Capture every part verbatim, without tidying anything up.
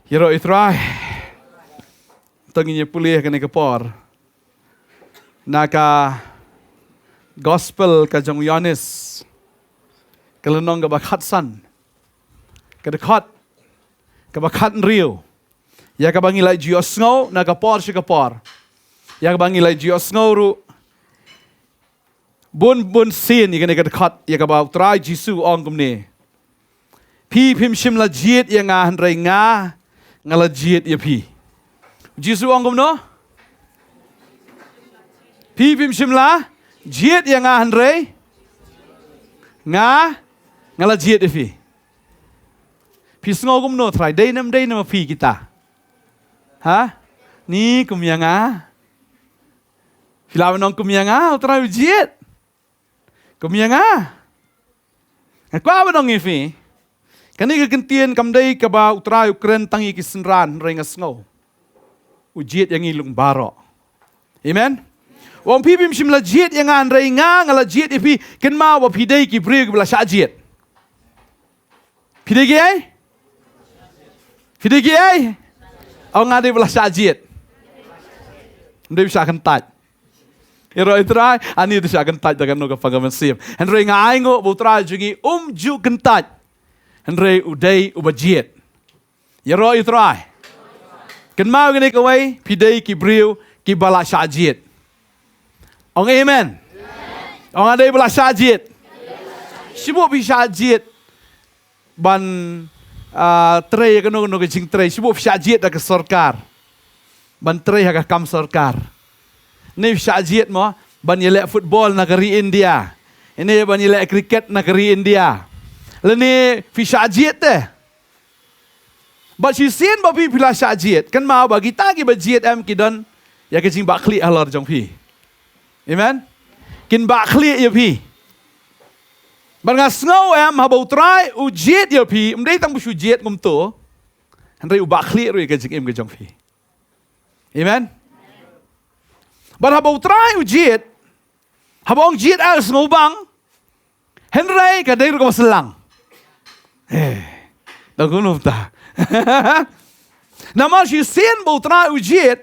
Ïaroh ïa u Trai. Tang ïa pule ha kane ka por na ka Gospel ka jong u Ïoannis, ka lynnong kaba khatsan, ka dkhot kaba khathynriew, ïa kaba ngi la ju ïohsngew na ka por sha ka por, ïa kaba ngi la ju ïohsngew ruh bun bun sien ïa kane ka dkhot, ïa kaba u Trai Jisu u ong kumne: Phi phim shym la jied ïa nga, hynrei nga, nga la jied ïa phi. Jisu u ong kumno? Phi phim shym la jied ïa nga, hynrei nga, nga la jied ïa phi. Phi sngew kumno, Trai? Dei ne ym dei na ma phi kita? Ha? Ni kum ïa nga. Phi lah ban ong kum ïa nga, u Trai u jied. Kum ïa nga. Nga kwah ban ong ïa phi, kane ka ktien kam dei kaba u Trai u kren tang ïa ki synran, hynrei nga sngew u jied ïa ngi long baroh. Amen. U ong phi phim shym la jied ïa nga, hynrei nga, nga la jied ïa phi. Kynmaw ba phi dei ki briew kiba la shah jied. Phi dei kiei? Phi dei kiei? Ong nga dei ba la shah jied. Ym dei ba shah kyntait. Ïaroh ïa u Trai, ani u dei shah kyntait da kano ka pang ka mynsiem. Hynrei nga ainguh ba u Trai jong ngi um ju kyntait. Hynrei u dei uba jied. Ïaroh ïa u Trai. Kynmaw kane kawei, phi dei ki briew kiba la shah jied. Ong amen. Ong nga dei ba la shah jied. Shu buh phi shah jied ban, ah, trei ïa kano kano ka jingtrei. Shu buh phi shah jied da ka sorkar ban trei ha ka kam sorkar. Ne phi shah jied mo ban ïaleh football na ka ri India. Ne ban ïaleh cricket na ka ri India. Lane phi shah jied te. Bad shisien ba phi, phi la shah jied, kynmaw ba kita kiba jied em ki don ïa ka jingbahkhlieh halor jong phi. Amen. Kin bahkhlieh ïa phi. Bad nga sngew em, haba u Trai u jied ïa phi, ym dei tang ba shu jied kumto, hynrei u bahkhlieh ruh ïa ka jingim ka jong phi. Amen. Bad haba u Trai u jied, haba ong jied, ai sngewbang, hynrei ka dei ruh kaba syllang. Eh, dang kumno mynta? Namar shisien ba u Trai u jied,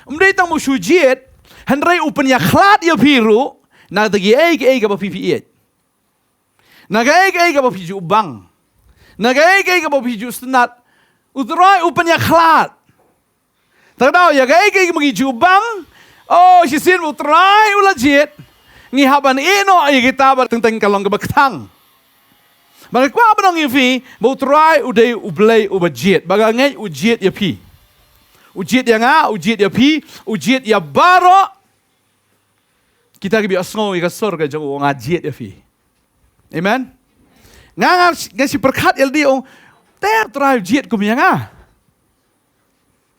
ym dei tang ba shu jied, hynrei u pynïakhlad ïa phi ruh na kata kiei kiei kaba phi, phi ïeit. Na kaei kaei kaba phi ju bang, na kaei kaei kaba phi ju sngewtynnat, u Trai u pynïakhlad. Te kata ïa kaei kaei kaba ngi ju bang, oh, shisien ba u Trai u la jied, ngi hap ban ïehnoh ïa kita ba teng teng ka long kaba kthang. Ba nga kwah ban ong ïa phi ba u Trai u dei U Blei uba jied, ba nga ngeit u jied ïa phi. U jied ïa nga, u jied ïa phi, u jied ïa baroh kita kiba ïohsngew ïa ka sur ka jong u, nga jied ïa phi. Amen. Nga, nga, nga shu pyrkhat ïa lade, ong, te u Trai u jied kum ïa nga?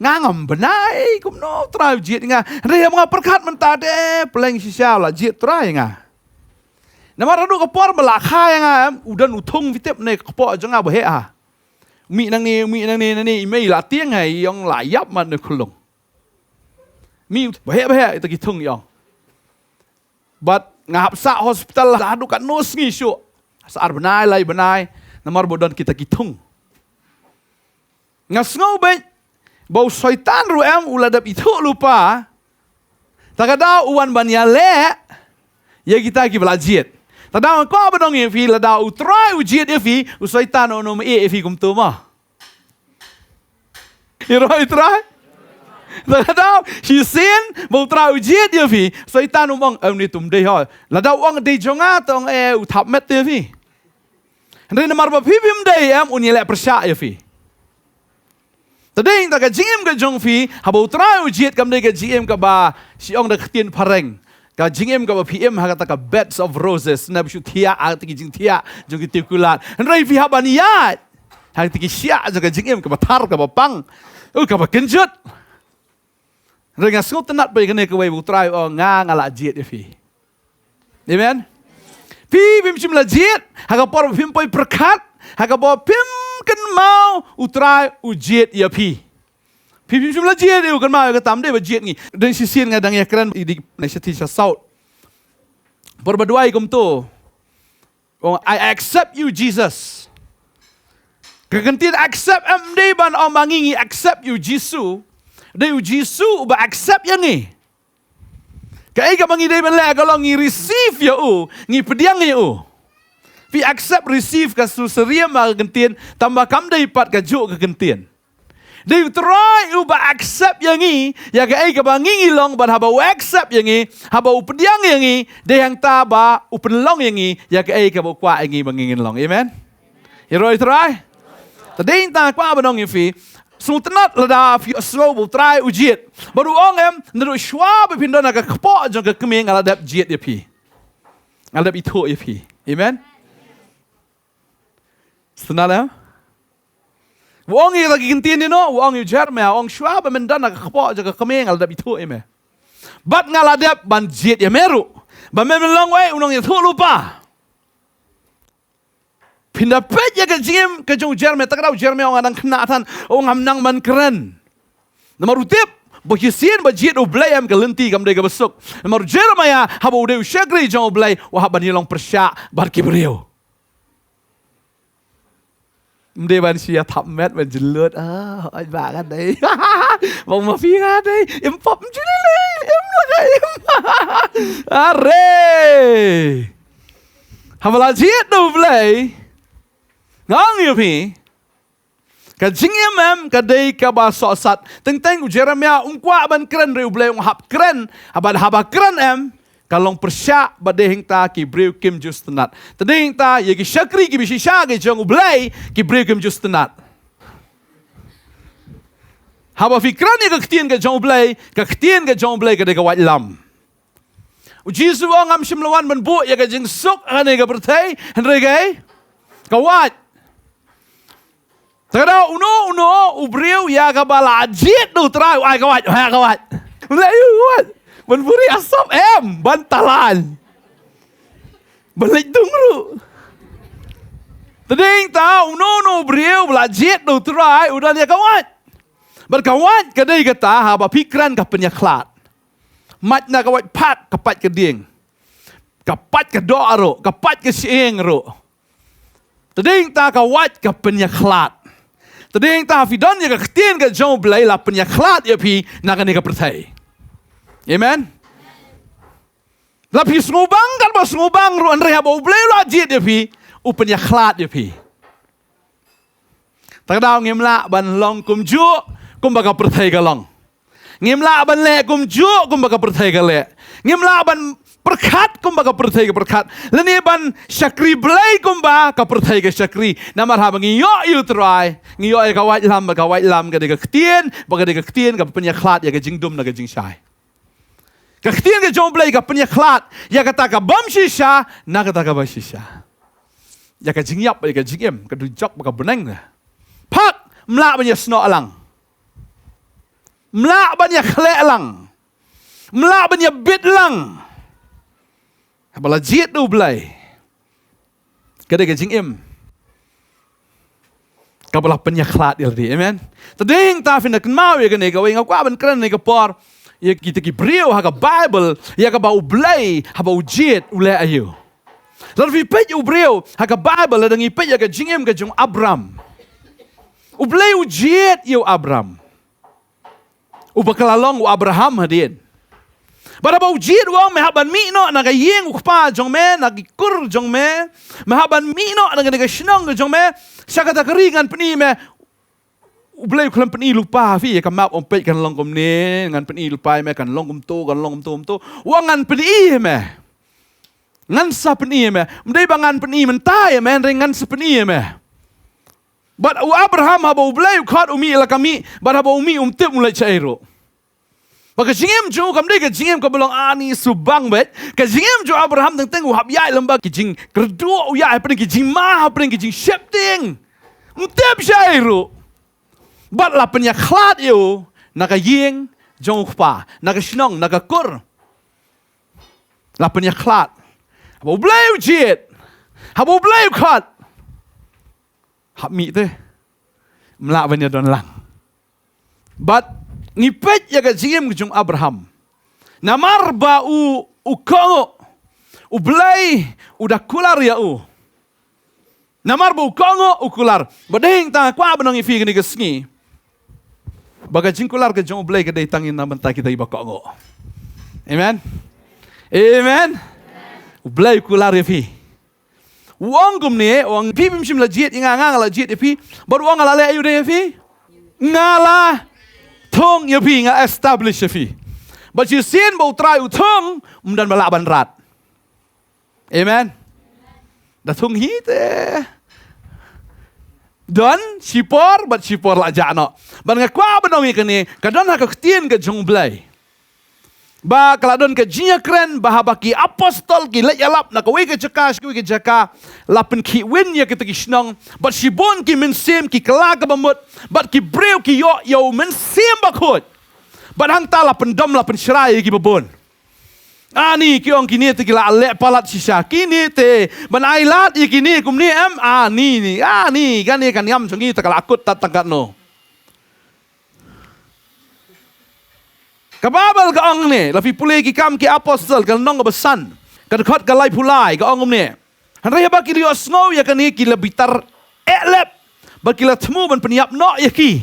Nga ngam bnai, kumno u Trai u jied ïa nga? Hynrei haba nga pyrkhat mynta, te pleng shisha u la jied u Trai ïa nga. Namar haduh ka por ba la kha ïa nga, em, u don u thung, phi tip, ne ka kpoh jong nga ba heh ha. Mih nangne, mih nangne, nangne, i mei la tieng ha, i ong la ïap mat ne khulung. Mih ba heh ba heh ita ki thung, i ong. Bad nga hap sah hospital la haduh katno sngi shuh. Sa ar bnai, lai bnai, namar ba don kita ki thung. Nga sngew beit ba u Soitan ruh em u la dep ithuh lypa. Te ka daw u wan ban ïaleh ïa kita kiba la jied. Te daw nga kwah ban ong ïa phi, lada u Trai u jied ïa phi, u Soitan un ym ïeh ïa phi kumto mo. Ïaroh ïa u Trai. Te ka daw shisien ba u Trai u jied ïa phi, Soitan um ong, em, ni tum dei ho. Lada u ong dei jong nga, te ong, eh, u thap met ïa phi. Hynrei namar ba phi phim dei, em, un ïaleh pyrshah ïa phi. Te dei nangta ka jingim ka jong phi, haba u Trai u jied, kam dei ka jingim kaba, shu ong da ka ktien phareng, ka jingim kaba phi im ha kata ka beds of roses, ne ba shu thiah ha kata ki jingthiah jong ki tiew kulat. Hynrei phi hap ban ïaid ha kata ki shiah jong ka jingim kaba thar, kaba pang, u, kaba kynjut. Hynrei nga sngewtynnat bha ïa kane kawei ba u Trai u ong, nga, nga la jied ïa phi. Amen. Phi phim shym la jied ha ka por ba phim poi pyrkhat, ha ka por phim kynmaw u Trai u jied ïa phi. Phi phim shym la jied ïa u, kynmaw ïa kata, ym dei ba jied ngi. Dang shisien nga dang ïakren ïa i dei na shathie sha saut. Por ba duwai kumto. Oh, I accept you, Jesus. Ka kyntien accept em dei ban ong ma ngi ngi accept ïa u Jisu. Dei u Jisu uba accept ïa ngi. Kaei kaba ngi dei ban leh ka long ngi receive ïa u, ngi pdiang ïa u. Phi accept receive ka shu syriem ma ka kyntien, tangba kam dei pat kajuh ka kyntien. Dei u Trai uba accept ïa ngi, ïa kaei kaba ngi ngi long, bad haba u accept ïa ngi, haba u pdiang ïa ngi, dei hangta ba u pynlong ïa ngi, ïa kaei kaba u kwah ïa ngi ba ngi ngin long. Amen. Ïaroh ïa u Trai. Te dei hangta kwah ban ong ïa phi. Sngewtynnat lada phi ïohsngew ba u Trai u jied. Bad u ong em, naduh shwa ba phin don ha ka kpoh jong ka kmie nga la dep jied ïa phi. Nga la dep ithuh ïa phi. Amen. Sngewtynnat em. U ong ïa kita ki kyntien ïa no, u ong ïa u Jeremiah, u ong shwa ba men don ha ka kpoh jong ka kmie nga la dep ithuh ïa me. Bad nga la dep ban jied ïa me ruh. Ba men long uei u nongïathuhlypa. Phin da peit ïa ka jingim ka jong u Jeremiah, te ka dei u Jeremiah u nga dang khynnah than, u ngam nang ban kren. Namar u tip ba shisien ba jied u Blei em ka lynti kam dei kaba suk. Namar u Jeremiah haba u dei u shakri jong u Blei u hap ban ïalong pyrshah bad ki briew. Ym dei ban shu ïa thap met ban jylliew. Ah, oi ba ka dei. Bang ma phi ka dei. Im pop jylliew. Im la ka im. Are. Haba la jied u Blei. Nga ong ïa phi. Ka jingim em ka dei kaba sohsat. Teng teng u Jeremiah um kwah ban kren re u Blei um hap kren. Haba haba kren em ka long pyrshah ba dei hangta ki briew kim ju sngewtynnat. Te dei hangta ïa ki shakri ki ba shisha ki jong u Blei ki briew kim ju sngewtynnat. Haba phi kren ïa ka ktien ka jong u Blei, ka ktien ka jong u Blei ka dei ka waitlam. U Jisu u ong ngam shym la wan ban buh ïa ka jingsuk ha kane ka pyrthei, hynrei ka, ka wait. Te ka dei uno uno u briew ïa kaba la jied u Trai u ai ka wait, u ai ka wait. Leh ïa u wait. Ban buhrieh asap em, ban talan. Ban leit dung ruh. Te dei hangta uno uno u briew ba la jied u Trai u don ïa ka wait. Bad ka wait ka dei kata haba phi kren ka pynïakhlad. Mait na ka wait pat ka pait ka dieng. Ka pait ka doh ruh, ka pait ka shyieng ruh. Te dei hangta ka wait ka pynïakhlad. Te dei hangta phi don ïa ka ktien ka jong u Blei la pynïakhlad ïa phi na kane ka pyrthei. Amen. La phi sngewbang katba sngewbang ruh hynrei haba u Blei u la jied ïa phi u pynïakhlad ïa phi. Te ka dei ngim lah ban long kumjuh kumba ka pyrthei ka long. Ngim lah ban leh kumjuh kumba ka pyrthei ka leh. Ngim lah ban pyrkhat kumba ka pyrthei ka pyrkhat. Lane ban shakri Blei kumba ka pyrthei ka shakri. Namar haba ngi ïoh ïa u Trai, ngi ïoh ïa ka waitlam, ba ka waitlam ka dei ka ktien, ba ka dei ka ktien kaba pynïakhlad ïa ka jingdum na ka jingshai. Ka ktien ka jong u Blei ka pynïakhlad ïa kata ka bym shisha na kata kaba shisha. Ïa ka jingïap, ïa ka jingim, ka dujok bad ka bneng. Phak, ym lah ban ïasnoh lang. Ym lah ban ïakhleh lang. Ym lah ban ïabit lang. Haba la jied u Blei, ka dei ka jingim kaba la pynïakhlad ïa lade. Amen. Te dei hangta phin da kynmaw ïa kane kawei, nga kwah ban kren ha kane ka por ïa kita ki briew ha ka Baibl ïa kaba u Blei haba u jied u leh aïu. Lada phi peit ïa u briew ha ka Baibl, lada ngi peit ïa ka jingim ka jong u Abram, u Blei u jied ïa u Abram. Uba ka la long u Abraham hadien. Bad haba u jied u ong me hap ban mih noh na ka ïing u kpa jong me, na ki kur jong me. Me hap ban mih noh na kane ka shnong ka jong me. Sha kata ka ri ngan pyni me. U Blei u khlem pyni lypa phi ïa ka map, ym peit kan long kumne, ngan pyni lypa ïa me, kan long kumto, kan long kumto, kumto. U ong ngan pyni ïa me. Ngan sa pyni ïa me. Ym dei ba ngan pyni mynta ïa me, hynrei ngan sa pyni ïa me. Bad u Abraham haba u Blei u khot u mih la ka mih, bad haba u mih um tip u leit shaei ruh. Bad ka jingim jong u kam dei ka jingim kaba long ani subang bad. Ka jingim jong u Abraham teng teng u hap ïaid lem bad ki jingkyrduh, u ïaid hapdeng ki jingma, hapdeng ki jingsheptieng. Um tip shaei ruh. Bad la pynïakhlad ïa u na ka ïing jong u kpa, na ka shnong, na ka kur. La pynïakhlad. Haba u Blei u jied, haba u Blei u khot, hap mih te. Ym lah ban ïadon lang. Bad ngi peit ïa ka jingim ka jong u Abraham. Namar ba u, u kohnguh, u Blei u da kular ïa u. Namar ba u kohnguh u kular. Bad dei hangta nga kwah ban ong ïa phi kane ka sngi, ba ka jingkular ka jong U Blei ka dei tang ïa na ka bynta kita kiba kohnguh. Amen. Amen. U Blei u kular ïa phi. U ong kumne, u ong phi phim shym la jied ïa nga, nga la jied ïa phi. Bad u ong nga la leh aïu de ïa phi? Nga la thung ïa phi, nga establish ïa phi. Bad shisien ba U Trai u thung, ym don ba lah ban rat. Amen. Da thung hi te. Don shipor bad shipor la jah noh. Bad nga kwah ban ong ïa kane, ka don ha ka ktien ka jong U Blei. Ba ka la don ka jingïakren, ba haba ki apostol ki leit ïalap na kawei ka jaka sha kawei ka jaka, la pynkhih win ïa kita ki shnong, bad shibun ki mynsiem ki kylla kaba mut, bad ki briew ki ïoh ïa u Mynsiem Bakhuid. Bad hangta la pyndom, la pynshrai ïa kiba bun. Ani ki ong kine te ki la leh palat shisha. Kine te ban ai lad ïa kine kumne em? Ani ni, ani kane ka niam jong ngi te ka la kut tat tang katno. Ka Baibl ka ong ne, la phi pule Ki Kam ki Apostol, ka lynnong kaba san, ka dkhot ka laiphew lai, ka ong kumne. Hynrei haba ki la ïohsngew ïa kane ki la bitar eh lep, bad ki la thmu ban pynïap noh ïa ki.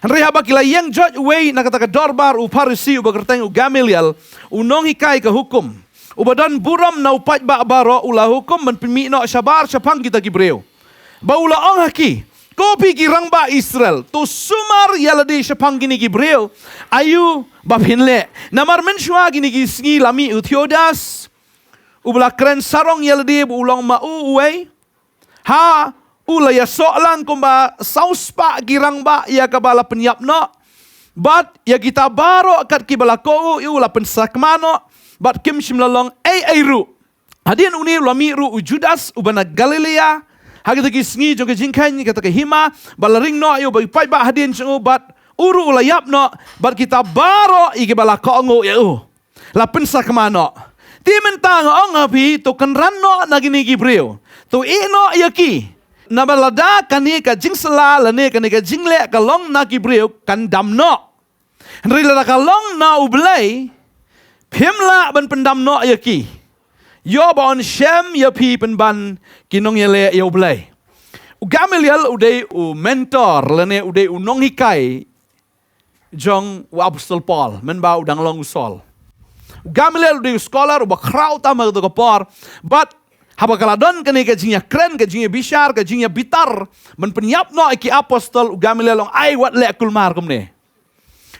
Hynrei haba ki la ïeng joit uwei na kata ka dorbar, u Pharisi uba kyrteng u Gamaliel, u nonghikai ka hukum, uba don burom na u paidbah baroh, u la hukum ban pynmih noh shabar shaphang kita ki briew. Ba u la ong ha ki, ko phi ki rangbah Israel, to sumar ïa lade shaphang kine ki briew. Aïu ba phin leh? Namar mynshuwa kine ki sngi la mih u Theudas, uba la kren sarong ïa lade ba u long ma u uwei. Ha u la ïasoh lang kumba saw spah ki rangbah ïa kaba la pynïap noh. Bad ïa kita baroh kat kiba la kohnguh ïa u la pynsakma noh, bad kim shym la long ei ei ruh. Hadien une u la mih ruh u Judas uba na Galilea ha kita ki sngi jong ka jingkheiñ kata ka hima, bad la ring noh ïa u bad u paidbah hadien jong u, bad u ruh u la ïap noh, bad kita baroh ïa kiba la kohnguh ïa u la pynsakma noh. Te mynta nga ong ha phi, to kynran noh na kine ki briew, to ïeh noh ïa ki. Namar lada kane ka jingsylla lane kane ka jingleh ka long na ki briew, kan dam noh. Hynrei lada ka long na U Blei, phim lah ban pyndam noh ïa ki. Ïoh ba yn shem ïa phi pynban ki nongïaleh ïa U Blei. U Gamaliel u dei u mentor lane u dei u nonghikai jong u Apostol Paul, mynba u dang long u Saul. U Gamaliel u dei u scholar uba khraw tam ha kato ka por. Bad haba ka la don kane ka jingïakren, ka jingïabishar, ka jingïabitar ban pynïap noh ïa ki apostol, u Gamaliel u ong, ai wat leh kulmar kumne.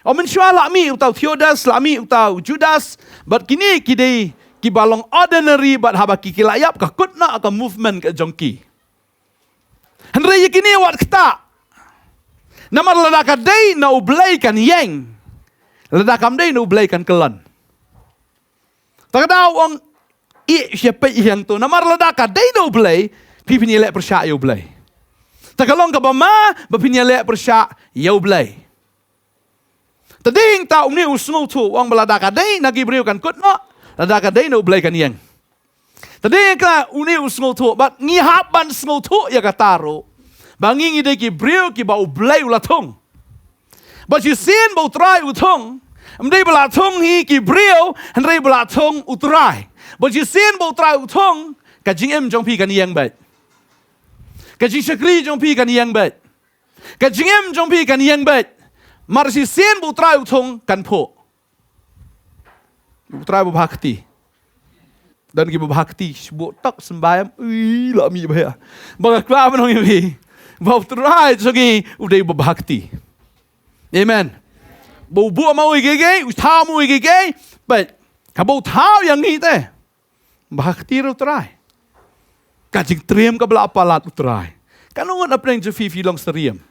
Ym mynshuwa la mih uta u Theudas, la mih uta u Judas, bad kine ki dei kiba long ordinary, bad haba ki, ki la ïap ka kut noh ka movement ka jong ki. Hynrei ïa kine wat ktah. Namar lada ka dei na U Blei kan ïeng, lada kam dei na U Blei kan kyllon. Ta ka daw ong, ïeh sha peit ïa hangto. Namar lada ka dei na U Blei, phi phin ïaleh pyrshah ïa U Blei. Ta ka long kaba ma ba phin ïaleh pyrshah ïa U Blei. Ta dei hangta une u sngewthuh, u ong ba lada ka dei na ki briew kan kut noh, lada ka dei na U Blei kan ïeng. Ta dei hangta une u sngewthuh, bad ngi hap ban sngewthuh ïa kata ruh, ba ngi ngi dei ki briew kiba U Blei u la thung. Bad shisien ba U Trai u thung, ym dei ba la thung hi ki briew, hynrei ba la thung U Trai. Bad shisien ba U Trai u thung, ka jingim jong phi kan ïeng beit. Ka jingshakri jong phi kan ïeng beit. Ka jingim jong phi kan ïeng beit. Mar shisien ba U Trai u thung kan phuh. U Trai ba bha kti. Don kiba bha kti, shibun tok symbai em, ui, la mih ba ïa. Ba nga kwah ban ong ïa phi, ba U Trai jong ngi u dei ba bha kti. Amen. Ba u buh ma u ïa kiei kiei, u thaw ma u ïa kiei kiei. Bad haba u thaw ïa ngi te, ba bha kti ruh U Trai. Ka jingtriem kaba la palat U Trai. Katno ngut na pdeng jong phi phi long syriem?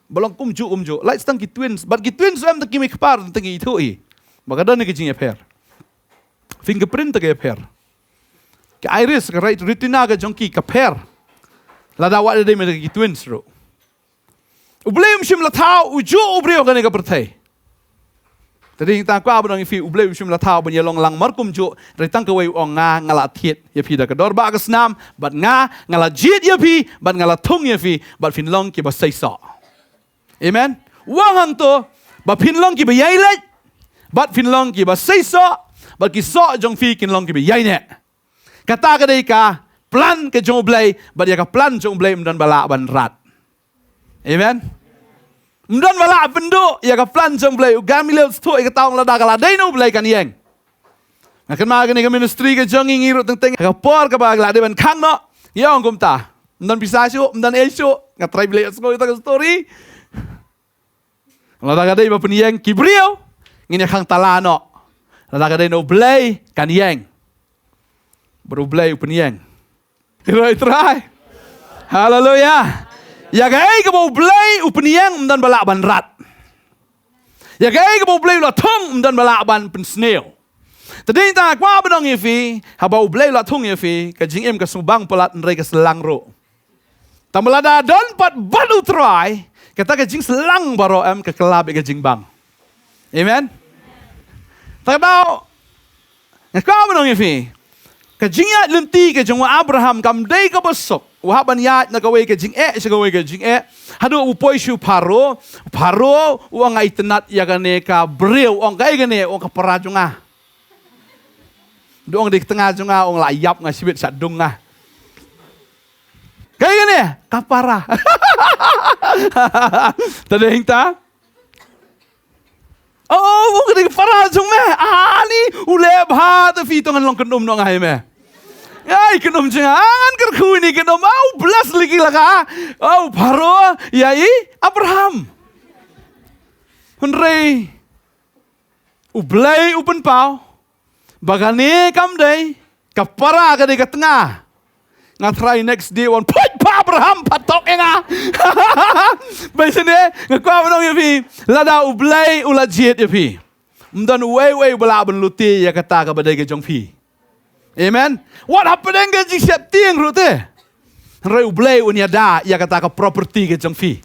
Ba long kumjuh kumjuh. Lait tang ki twins. Bad ki twins em tang ki mei kpa, tang ki ithuh hi. Ba ka don ka jingïapher. Fingerprint tang ka ïapher. Ka iris, ka ret-, retina ka jong ki ka pher. Lada wat dei me da ki twins ruh. U Blei um shym la thaw u juh u briew ha kane ka pyrthei. Ta dei tang kwah ban ong ïa phi, U Blei um shym la thaw ban ïalong lang mar kumjuh, hynrei tang kawei u ong, nga, nga la thied ïa phi da ka dor ba ka snam, bad nga, nga la jied ïa phi, bad nga la thung ïa phi, bad phin long kiba seisoh. Amen. U ong hangto, ba phin long kiba ïai leit, bad phin long kiba seisoh, bad ki soh jong phi kin long kiba ïai neh. Kata ka dei ka plan ka jong U Blei, bad ïa ka plan jong U Blei ym don ba lah ban rat. Amen. Ym don ba lah pynduh ïa ka plan jong U Blei. U Gamaliel u sngewthuh ïa kata, u ong lada ka la dei na U Blei kan ïeng. Nga kynmaw kane ka ministry ka jong ngi, ngi ruh teng teng ha ka por kaba la dei ban khang noh, ngi ong kumta. Ym don pisa shuh, ym don ei shuh. Nga trai beit ïa sngew ïa kata ka story. Lada ka dei ba pynïeng ki briew, ngin ïa khang tala noh. Lada ka dei na U Blei kan ïeng. Bad U Blei u pynïeng. Ïaroh ïa U Trai. Haleluya. Ïa kaei kaba U Blei u pynïeng ym don ba lah ban rat. Ïa kaei kaba U Blei u la thung ym don ba lah ban pynsniew. Te dei tang nga kwah ban ong ïa phi, haba U Blei u la thung ïa phi, ka jingim ka sngewbang palat, hynrei ka shyllangh ruh. Tang ba lada don pat bad U Trai, kata ka jingshyllangh baroh em ka kylla bad ka jingbang. Amen. Te ka daw, nga kwah ban ong ïa phi, ka jingïaid lynti ka jong u Abraham kam dei kaba suk. U hap ban ïaid na kawei ka jingeh sha kawei ka jingeh. Haduh u poi sha u Pharaoh, u Pharaoh u ong nga itynnad ïa kane ka briew, u ong kaei kane, u ong ka para jong nga. Da ong dei ka tnga jong nga, u ong la ïap nga shibit, sha dung nga. Kaei kane, ka para. Te dei hangta. Oh, u ong ka dei ka para jong me. Ani, u leh bha, te phi to ngan long kynum noh nga ïa me. Ai, kynum jong nga, ngan kyrkhu ïa ini kynum. Au, bless lagi la ka. Au, Pharaoh ïa i Abraham. Hynrei U Blei u pynpaw ba kane kam dei ka para, ka dei ka tnga. Nga try next day, wan phuit, pa Abraham, pa tok ïa nga. Ba shane nga kwah ban ong ïa phi, lada U Blei u la jied ïa phi, ym don uwei uwei uba lah ban lute ïa kata kaba dei ka jong phi. Amen. Wat hapdeng ka jingsheptieng ruh te, hynrei U Blei un ïada ïa kata ka property ka jong phi,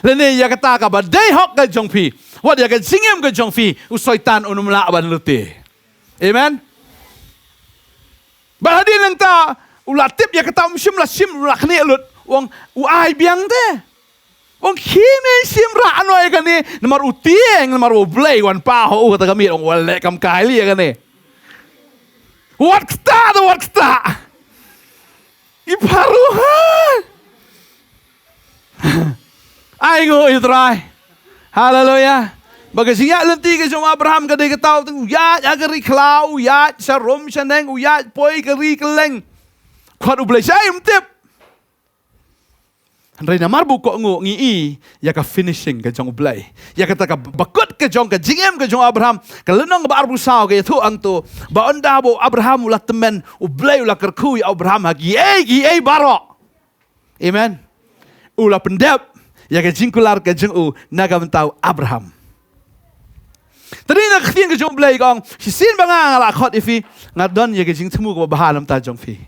lane ïa kata kaba dei hok ka jong phi. Wat ïa ka jingim ka jong phi, u Soitan un ym lah ban lute. Amen. Bad hadien nangta u la tip ïa kata, um shym la shim, u la khniah lut, u ong u ai biang te. U ong khie me, shim rah noh ïa kane, namar u tieng, namar U Blei wan paw ha u kata ka miet, u ong wat leh kam kai lei ïa kane. Wat ktah te wat ktah. I Pharaoh ha. Ai, nguh ïa U Trai. Haleluya. Ba ka jingïaid lynti ka jong u Abraham ka dei kata, u ïaid ha ka ri khlaw, u ïaid sharum shaneng, u ïaid poi ka ri kylleng. Khot U Blei shai um tip. Hynrei namar ba u kohnguh, ngi i ïa ka finishing ka jong U Blei, ïa kata kaba kut ka jong ka jingim ka jong u Abraham. Ka lynnong kaba arphew saw ka ïathuh hangto ba ynda ba u Abraham u la tymmen, U Blei u la kyrkhu ïa u Abraham ha kiei kiei baroh. Amen. U la pyndep ïa ka jingkular ka jong u na ka bynta u Abraham. Te dei na ka ktien ka jong U Blei ka ong, shisien ba nga, nga la khot ïa phi, nga don ïa ka jingthmu kaba bha na ka bynta jong phi.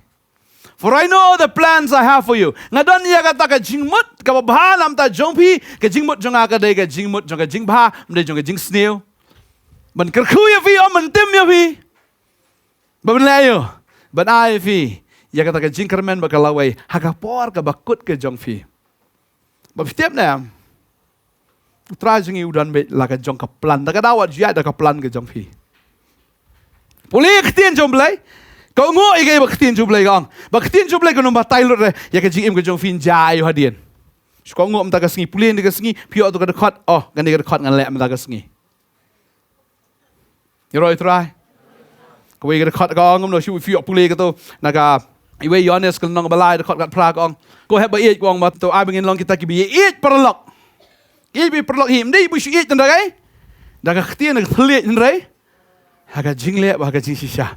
For I know the plans I have for you. Nga don ïa kata ka jingmut kaba bha na ka bynta jong phi. Ka jingmut jong nga ka dei ka jingmut jong ka jingbha, ym dei jong ka jingsniew. Ban kyrkhu ïa phi, ym ban tim ïa phi. Ba ban leh aïu? Ban ai ïa phi ïa kata ka jingkyrmen bad ka lawei ha ka por kaba kut ka jong phi. Ba phi tip ne em, U Trai jong ngi u don beit la ka jong ka plan. Da ka daw wat ju ïaid da ka plan ka jong phi. Pule ïa ka ktien jong U Blei. Kohnguh ïa kaei ba ka ktien jong U Blei ka ong. Ba ka ktien jong U Blei kan ym batai lut re ïa ka jingim ka jong phi, ynda ïa hadien. Shu kohnguh mynta ka sngi, pule ïa ka sngi, phi ïoh tu ka dkhot, oh, kane ka dkhot ngan leh mynta ka sngi. Ïaroh ïa U Trai. Kawei ka dkhot ka ong kumno, shu phi ïoh pule kato na ka, iwei Ïoannis ka lynnong ba lai, dkhot khatphra ka ong, ko hep ba ïeit, ko ong ba to ai ba ngin long kita kiba ïeit paralok. Ïeit ba paralok hi, ym dei ba shu ïeit tang da kaei? Da ka ktien, da ka thylliej, hynrei ha ka jingleh bad ha ka jingshisha.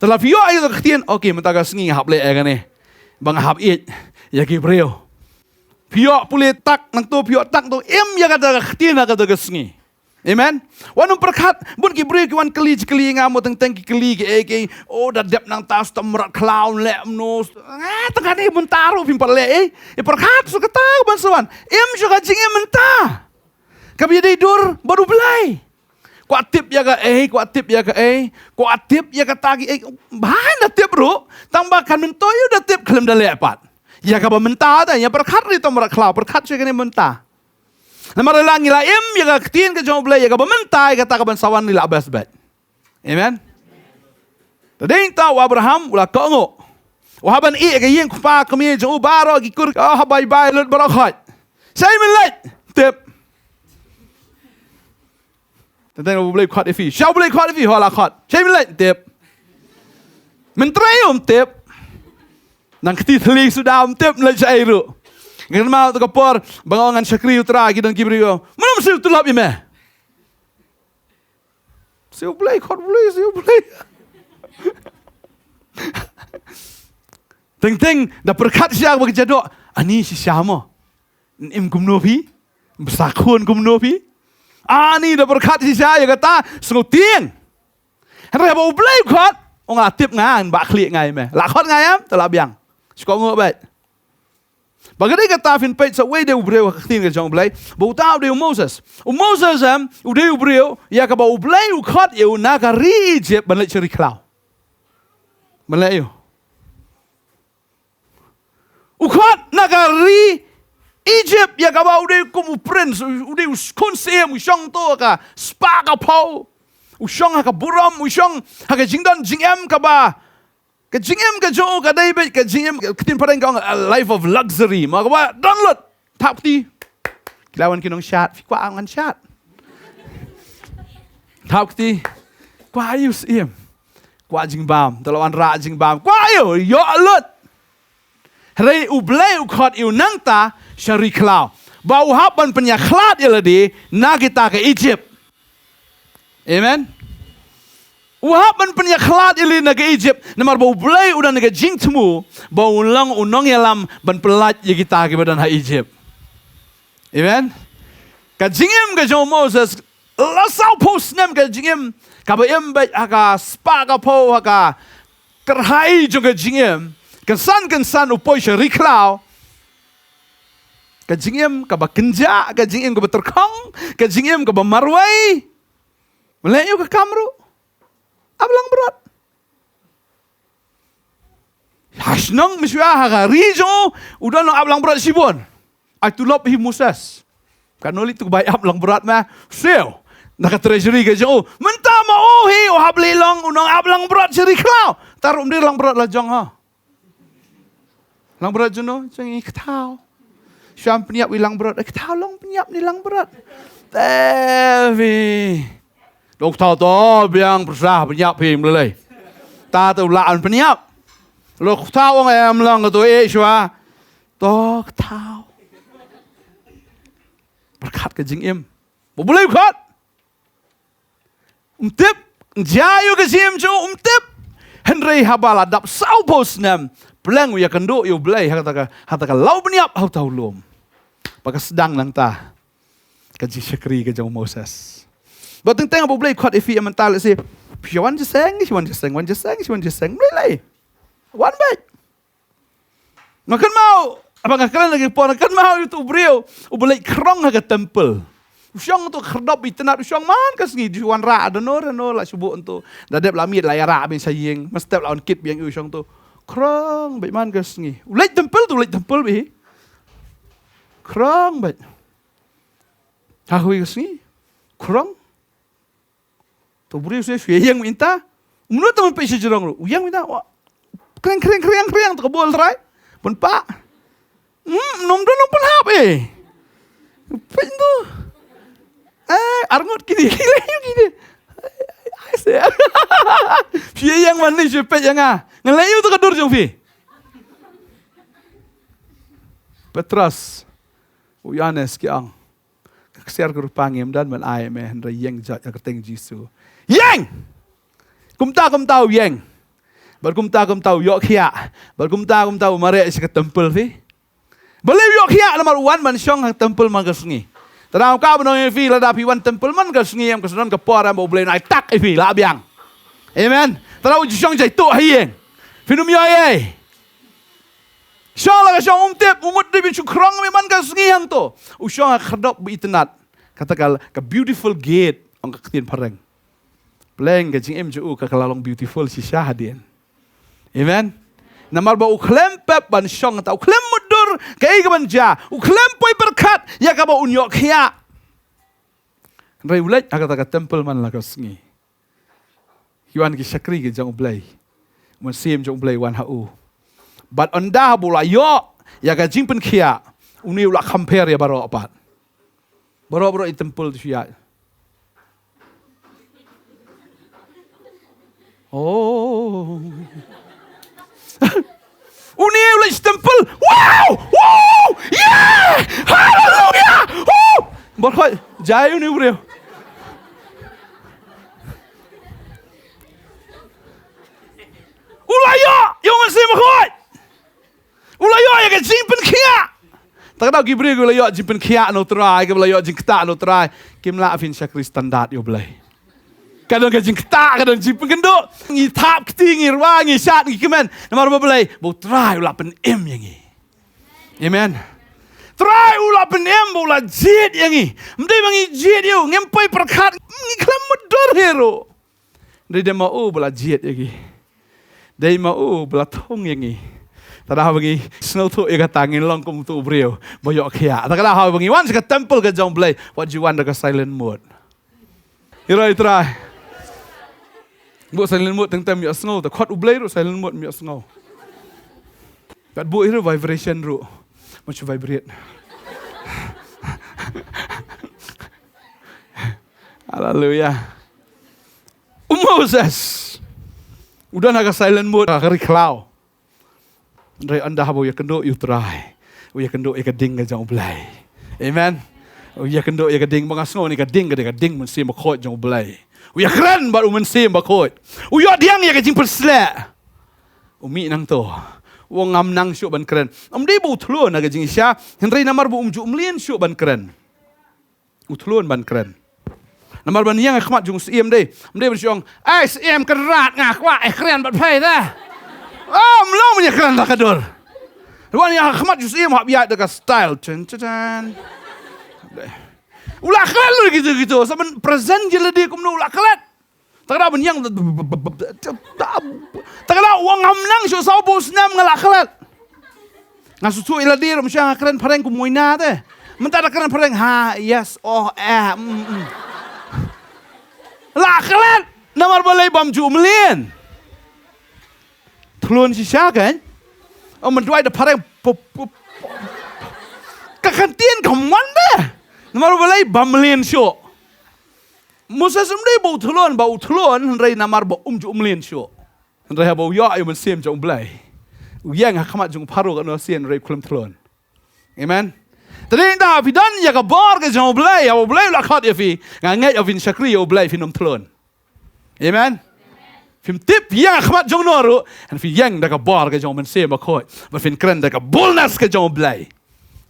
Te la phi ïoh ïa ka ktien, okay, mynta ka sngi nga hap leh ïa kane ba nga hap ïeit ïa ki briew. Phi ïoh pule tak nangto, phi ïoh tak to, im ïa kata ka ktien ha kata ka sngi. Amen. Wat nym pyrkhat, bun ki briew ki wan kylli, kylli ïa nga mo, teng teng ki kylli kiei kiei, oh, da dep nangta, sdang mrad khlaw leh kumno. Nga tang kane mynta ruh phim pat leh ei. Pyrkhat shuh kata ka ban sa wan. Im shuh ka jingim mynta kaba ïadei dur bad U Blei. Kwah tip ïa kaei, kwah tip ïa kaei, kwah tip ïa kata kiei. Bha da tip ruh, tang ba kan myntoi ïa u da tip khlem da leh pat. Ïa kaba mynta te, ïa pyrkhat ri to mrad khlaw, pyrkhat shuh kane mynta. Namar lada ngi la im ïa ka ktien ka jong U Blei, ïa kaba mynta, ïa kata ka ban sa wan ngi la best bet. Amen. Te dei ta u Abraham u la kohnguh. U hap ban ïeh ka ïing kpa kmie jong u baroh ki kur, oh, ha bye bye lut baroh khot. Shaei mynleit? Tip. Teng teng ba U Blei u khot ïa phi. Shaei U Blei u khot ïa phi, ho la khot. Shaei mynleit? Tip. Myntrei um tip. Nang kti thylli suda um tip leit shaei ruh. Ngan kynmaw tu ka por ba nga ong ngan shakri U Trai, ki don ki briew. Mano siew tulop ïa me? Siew Blei, khot Blei, siew Blei. Teng teng da pyrkhat shisha ba ka jadoh. Ani shisha mo. Im kumno phi? Bsa khun kumno phi? Ani da pyrkhat shisha ïa kata sngewtieng. Hynrei ba U Blei u khot, ong la tip nga, ba khlieh nga ïa me. La khot nga ïa me, te la biang. Shkor nguh bad. Ba ka dei kata phin peit sa uwei de u briew ha ka ktien ka jong U Blei, ba uta u dei u Moses. U Moses em, u dei u briew ïa kaba U Blei u khot ïa u na ka ri Egypt ban leit sha ri khlaw. Ban leit ïa u. U khot na ka ri Egypt ïa kaba u dei kum u prince, u, u dei u khun syiem, u shong to ha ka spah ka phew. U shong ha ka burom, u shong ha ka jingdon jingem kaba Ka jingim ka jong u ka dei beit ka jingim, ka ktien phareng ka ong a life of luxury. Ma kaba don lut. Thap kti. Ki la wan ki nongshad, phi kwah ngan shad. Thap kti. Kwah ïa u syiem. Kwah jingbam, te la wanrah jingbam. Kwah ïa u, ïoh lut. Hynrei U Blei u khot ïa u nangta sha ri khlaw. Ba u hap ban pynïakhlad ïa lade na kita ka Egypt. Amen. U hap ban pynïakhlad ïa lade na ka Egypt, namar ba U Blei u don ka jingthmu ba un long u nongïalam ban pyllait ïa kita kiba don ha Egypt. Amen. Ka jingim ka jong u Moses, la saw phew snem ka jingim, kaba im beit ha ka spah ka phew ha ka kyrhai jong ka jingim, kynsan kynsan u poi sha ri khlaw. Ka jingim kaba kynjah, ka jingim kaba tyrkhong, ka jingim kaba marwei. Mlei ïa u ka kam ruh. Ap langbrot. Ha shnong mynshuwa ha ka ri jong u, u don long ap langbrot shibun. Ai tulop hi Moses. Ka noli tu bai ap langbrot ma. Siew. Na ka treasury ka jong u. Mynta ma u hi u hap lei long u nong ap langbrot sha ri khlaw. Tang ruh ym dei langbrot la jong ha. Langbrot jong no, jong i kthaw. Shwa pynïap i langbrot, i kthaw long pynïap ni langbrot. Te phi. Lo kthaw to biang pyrsa pynïap phi mlei. Ta tu la an pynïap. Lo kthaw ong em lang to e shwa. To kthaw. Pyrkhat ka jingim. Ba U Blei u khot. Um tip, jia ïa ka jingim jong u um tip. Hynrei haba la dap saw phew snem, pleng u ïakynduh ïa U Blei ha kata ka, ha kata ka law bniap ha uta u lum. Ba ka sdang nangta ka jingshakri ka jong u Moses. Ba teng teng ba U Blei u khot ïa phi ïa mynta lehse. Phi wan jingïaseng, phi wan jingïaseng, wan jingïaseng, phi wan jingïaseng. Mlei lei. Wan beit. Nga kynmaw, haba nga kren ha ki por, nga kynmaw ïa utu u briew uba leit khrong ha ka temple. U shong utu khyrdop itynnad, u shong man ka sngi, ju wanrah da no da no la shu buh utu. Da dep la miet la ïarah biang sha ïing, mynstep la wan kit biang ïa u shong utu. Khrong beit man ka sngi. U leit temple tu, u leit temple beit. Khrong beit. Ha kawei ka sngi. Khrong. To u briew shu ïeng mynta. U mut tang peit sha jrong ruh. U ïeng mynta. Kreng kreng kreng kreng to ka bol trai. Pynpah. Hmm, ym don nongpynhap eh. Peit to. Eh, arngut kine, kine, kine. Ai se. Shu ïeng man ne shu peit ïa nga. Ngan leh ïa u to ka dur jong phi. Petros. U Ïoannis ki ong. Ka ksiar ka rupa ngim don ban ai me, hynrei ïeng jot ïa ka kyrteng Jisu. Ïeng! Kumta kumta u ïeng. Bad kumta kumta u ïoh khiah. Bad kumta kumta u mareh sha ka temple phi. Balei u ïoh khiah? Namar u wan ban shong ha ka temple man ka sngi. Te dang ka ban ong ïa phi lada phi wan temple man ka sngi em, ka sdang ka por em ba U Blei un ai tak ïa phi la biang. Amen. Te dang u ju shong jai tu ha ïing. Phin ym ïoh ei. Shong la ka shong um tip, u mut dei ban shu khrong me man ka sngi hangto. U shong ha khyrdop ba itynnad. Kata ka, ka beautiful gate, ong ka ktien phareng. Pleng ka jingim jong u ka, ka la long beautiful shisha hadien. Amen. Namar ba u khlem pep ban shong ta, u khlem mutdur kaei ka ban jia, u khlem poi pyrkhat ïa kaba un ïoh khiah. Hynrei u leit ha kata ka temple man la ka sngi. Ki wan ki shakri ki jong U Blei. Mynsiem jong U Blei wan ha u. Bad ynda ba u la ïoh ïa ka jingpynkhiah, une u la compare ïa baroh pat. Baroh baroh i temple tu shu ïaid. Oh. Une u leit sha temple. Wow! Wow! Yeah! Hallelujah! Oh! Baroh jai une u briew. U la ïoh ïa u Mynsiem Bakhuid. U la ïoh ïa ka jingpynkhiah. Te kata ki briew ki la ïoh jingpynkhiah na u Trai, ki la ïoh jingktah na u Trai, kim lah phin shakri standard ïa u Blei. Ka don ka jingktah, ka don jingpynkynduh. Ngi thap kti, ngi rwai, ngi shad, ngi kmen. Namar ba Blei, ba u Trai u la pynim ïa ngi. Amen. Trai u la pynim, ba u la jied ïa ngi. Ym dei ba ngi jied ïa u, ngim poi pyrkhat, ngi khlem mutdur hi ruh. Dei, dei ma u ba la jied ïa ngi. Dei ma u ba la thung ïa ngi. Te da haba ngi sngewthuh ïa kata, ngin long kum utu u briew ba ïoh khiah. Te kata haba ngi wan sha ka temple ka jong u Blei, wat ju wan da ka silent mode. Ïa rai Trai. Buh silent mode teng teng ym ïohsngew, te khot u Blei ruh silent mode ym ïohsngew. Kat buh ïa ruh vibration ruh. Mut shu vibrate. Haleluya. U Moses u don ha ka silent mode ha ka ri khlaw. Hynrei ynda haba u ïakynduh ïa u Trai, u ïakynduh ïa ka ding ka jong u Blei. Amen. U ïakynduh ïa ka ding, ba nga sngew ne ka ding ka dei ka ding Mynsiem Bakhuid jong u Blei. U ïakren bad u Mynsiem Bakhuid. U ïoh pdiang ïa ka jingpynshlur. U mih nangto. U ong ngam nang shuh ban kren. Ym dei ba u thlun ha ka jingshisha, hynrei namar ba um ju mlien shuh ban kren. U thlun ban kren. Namar ban ïeng ha khmat jong u Syiem dei. Ym dei ban shu ong, "Ai Syiem, kynrad, nga kwah eh kren bad phi te." Oh, ym long ban ïakren da ka dur. Ban ïeng ha khmat jong u Syiem hap ïaid da ka style. Chen, chen, chen. U la klet lut kito kito. Sa ban present ïa lade kumno u la klet. Te ka da ban ïeng. Te ka da u ong ngam nang shuh, saw phew snem nga la klet. Nga sngewthuh ïa lade ruh, mynshwa nga kren phareng kum u Moina te. Mynta da kren phareng, ha, yes, oh, eh, mm, mm. La klet, namar balei? Bym ju mlien. Thlun shisha kan? Oh, mynta da phareng, pup, pup. Ka ktien kam wan te. Namar balei? Bym mlien shuh. Moses ym dei ba u thlun, ba u thlun, hynrei namar ba um ju mlien shuh. Hynrei haba u ïoh ïa u Mynsiem jong u Blei, u ïeng ha khmat jong u Pharaoh katno sien hynrei u khlem thlun. Amen. Te dei da phi don ïa ka bor ka jong u Blei, haba u Blei u la khot ïa phi, nga ngeit haba phin shakri ïa u Blei phin ym thlun. Amen. Phim tip phi ïeng ha khmat jong no ruh, hynrei phi ïeng da ka bor ka jong u Mynsiem Bakhuid, ba phin kren da ka boldness ka jong u Blei.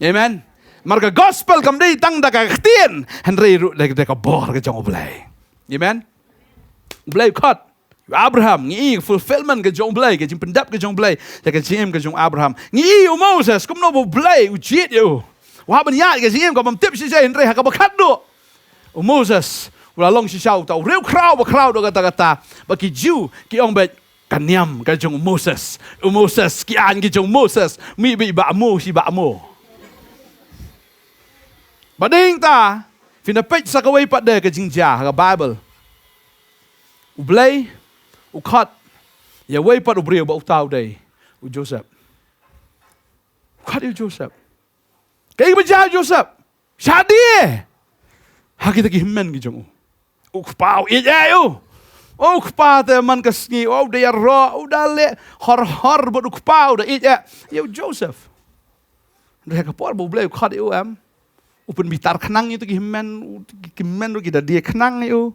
Amen. Namar ka gospel kam dei tang da ka ktien, hynrei ruh da, da ka bor ka jong u Blei. Amen. U Blei u khot ïa u Abraham, ngi i fulfillment ka jong u Blei, ka jingpyndep ka jong u Blei ïa ka jingim ka jong u Abraham. Ngi i u Moses, kumno ba u Blei u jied ïa u. U hap ban ïaid ka jingim kaba ym tip shisha, hynrei ha kaba khatduh. U Moses u la long shisha uta u riewkhraw ba khraw duh katta katta. Ba ki Jiw ki ong beit, ka niam ka jong u Moses. U Moses, ki aiñ ki jong u Moses. Mih beit ba mo shi ba mo. Ba dei ta, phin da peit sa kawei pat de ka jingjia ha ka Baibl. U Blei u khot ïa uwei pat u briew ba uta u dei u Joseph. U khot ïa u Joseph. Kaei ba jia u Joseph? Shadien ha kita ki hynmen ki jong u. U kpa u ïeit ïa u. U kpa te man ka sngi u da ïaroh, u da leh hor hor bad u kpa u da ïeit ïa u Joseph. Hynrei ha ka por ba u Blei u khot ïa u em, u pynbitar khnang ïa u, te ki hynmen, u, ki hynmen ruh ki da die khnang ïa u.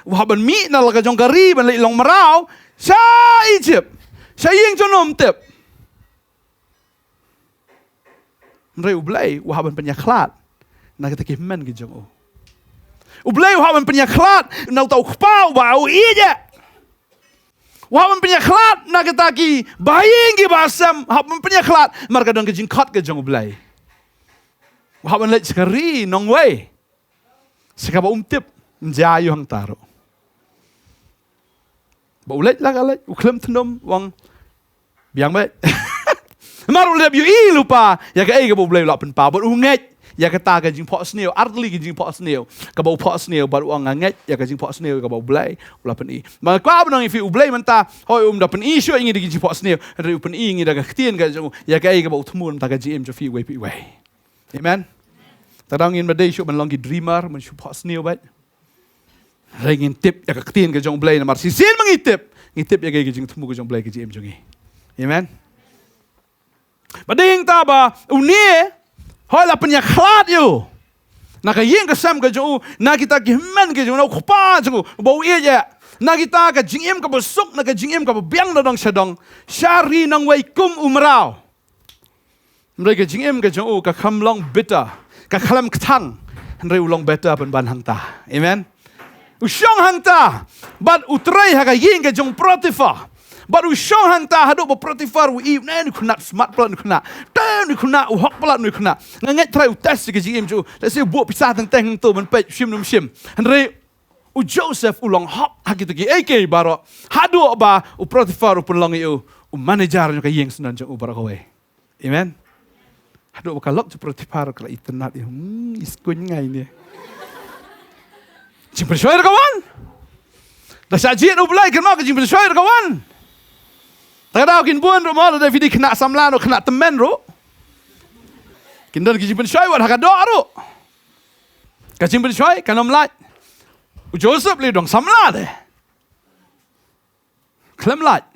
U hap ban mih na la ka jong ka ri ban leit long mraw sha Egypt, sha ïing jong u nongtip. Hynrei u Blei u hap ban pynïakhlad na kita ki hynmen ki jong u. U Blei u hap ban pynïakhlad na uta u kpa uba u ïeit ïa u. U hap ban pynïakhlad na kita ki bahaïing ki bahasem, u hap ban pynïakhlad namar ka don ka jingkhot ka jong u Blei. U hap ban leit sha ka ri nongwei, sha kaba um tip, ym jia ïa u hangta ruh. Ba u leit la ka leit, u khlem thnum, u ong, biang beit. Namar u la dep ïohi lypa ïa kaei kaba u Blei u la pynpaw bad u ngeit ïa kata ka jingphohsniew, ar tylli ka jingphohsniew kaba u phohsniew, bad u ong nga ngeit ïa ka jingphohsniew kaba U Blei u la pyni. Bad nga kwah ban ong ïa phi, U Blei mynta hooid um da pyni shuh ïa ngi da ka jingphohsniew, hynrei u pyni ïa ngi da ka ktien ka jong u ïa kaei kaba u thmu na ka bynta ka jingim jong phi uwei pa uwei. Amen. Te da ngin ym dei shuh ban long ki dreamer, ban shu phohsniew beit. Hynrei ngin tip ïa ka ktien ka jong U Blei, namar shisien ma ngi tip, ngi tip ïa ka jingthmu ka jong U Blei ha ka jingim jong ngi. Amen. Bad dei hangta ba une, hooid la pynïakhlad ïa u na ka ïing ka sem ka jong u, na kita ki hynmen ka jong u, na u kpa jong u ba u ïeit, na kita ka jingim kaba suk, na ka jingim kaba biang na dong sha dong, sha ri nongwei kum u mraw. Hynrei ka jingim ka jong u kam long bitter, ka khlem kthang. Hynrei u long better pynban hangta. Amen. U shong hangta bad u trei ha ka ïing ka jong u Potiphar. Bad u shong hangta haduh ba u Potiphar u ïohi, une u khynnah smat palat, une u khynnah, te une u khynnah u hok palat, une u khynnah. Nga ngeit Trai u test ïa ka jingim jong u. Lehse u buh pisa teng teng hangto ban peit u shim ne um shim. Hynrei u Joseph u long hok ha kito kiei kiei baroh, haduh ba u Potiphar u pynlong ïa u u manager jong ka ïing syndon jong u baroh kawei. Amen. Haduh ba ka lok jong u Potiphar ka la itynnad ïa u, hmm, i skuñ nga ine. Jingpynshoi ruh ka wan. Da shah jied U Blei kynmaw, ka jingpynshoi ruh ka wan. Te ka daw kin bun ruh mo, lada phi dei khynnah samla ne khynnah tymmen ruh, kin don ka jingpynshoi wat ha ka doh ruh. Ka jingpynshoi kan ym lait. U Joseph lei u dang samla de. Khlem lait.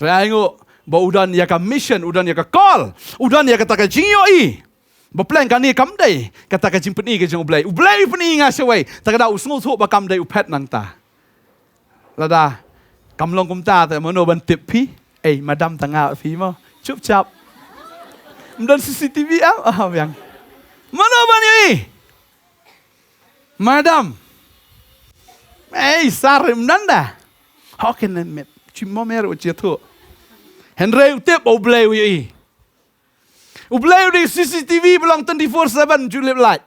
Hynrei ai nguh ba u don ïa ka mission, u don ïa ka call, u don ïa kata ka jingïohi ba pleng kane kam dei kata ka jingpyni ka jong U Blei. U Blei u pyni ïa nga shawei, te ka daw u sngewthuh ba kam dei u phet nangta. Lada kam long kumta te mano ban tip phi? Ei, madam, tang nga phi mo. Chupchap. Ym don C C T V am? Ah, biang. Mano ban ïohi? Madam. Ei, sar, ym don da. Hok ïa ne met. Chim mo mer u chia thu. Hynrei u tip ba U Blei u ïohi. U Blei u dei C C T V ba long twenty-four seven, ju lip light.